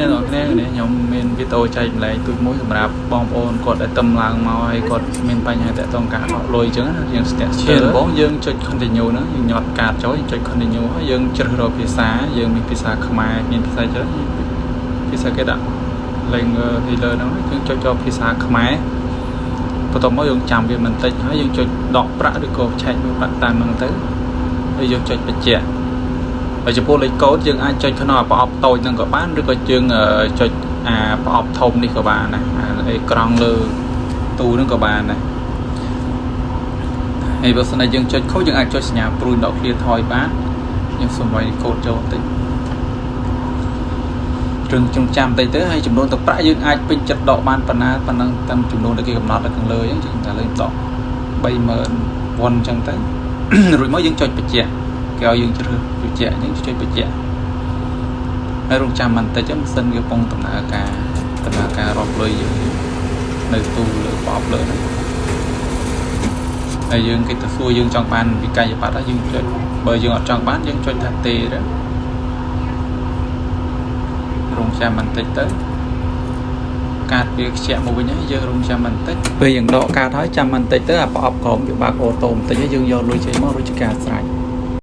អ្នកនរគ្នានេះខ្ញុំមានវីដេអូចែកម្លែកទូចមួយសម្រាប់បងប្អូនគាត់ដែលទឹមឡើងមកហើយគាត់មានបញ្ហាតាក់ទងការដកលុយអញ្ចឹងណាយើងស្ទាក់ស្ទើរដំបូងយើងចុច continue ហ្នឹងយើងញាត់កាតចូលយើងចុច continue ហើយយើងជ្រើសរើសភាសាយើងមានភាសាខ្មែរមានភាសាច្រើនភាសាគេដាក់ language healer ហ្នឹងយើងចុចចូលភាសាខ្មែរបន្ទាប់មកយើងចាំវាបន្តិចហើយយើងចុចដកប្រាក់ឬក៏ឆែកមើលប្រាក់តាមហ្នឹងទៅហើយយើងចុចបញ្ជាក់ហើយចំពោះលេខកូដយើងអាចចុចក្នុងប្រអប់តូចហ្នឹងក៏បានឬក៏យើងចុចអាប្រអប់ធំនេះក៏បានដែរអាអេក្រង់លើទូហ្នឹងក៏បានដែរហើយបើសិនជាយើងចុចខុសយើងអាចចុចសញ្ញាព្រួយដកឃ្លាថយបានយើងសូមវាយកូដចូលបន្តិចរឿងចងចាំបន្តិចទៅហើយចំនួនទឹកប្រាក់យើងអាចពេញចិត្តដកបានប៉ុណ្ណាប៉ុណ្ណឹងតាមចំនួនដែលគេកំណត់នៅខាងលើអញ្ចឹងយើងតែលេងដក30000វ៉ុនអញ្ចឹងទៅ រួចមកយើងចុចបញ្ជាក់គេឲ្យយើងជ្រើសបញ្ជាក់អញ្ចឹងចុចបញ្ជាក់ហើយរងចាំបន្តិចម៉ាស៊ីនវាកំពុងដំណើរការដំណើរការរាប់លុយយើងនៅទូលើប្រអប់លើហ្នឹងហើយយើងគេទៅសួរយើងចង់បានវិក័យប័ត្រហើយយើងចុចបើយើងអត់ចង់បានយើងចុចថាទេទៅរងចាំបន្តិចទៅកាតវាខ្ជាក់មកវិញហើយយើងរងចាំបន្តិចពេលយើងដកកាតហើយចាំបន្តិចទៅអាប្រអប់ក្រោមវាបើក auto បន្តិចហើយយើងយកលុយចេញមករួចជាការស្រេច។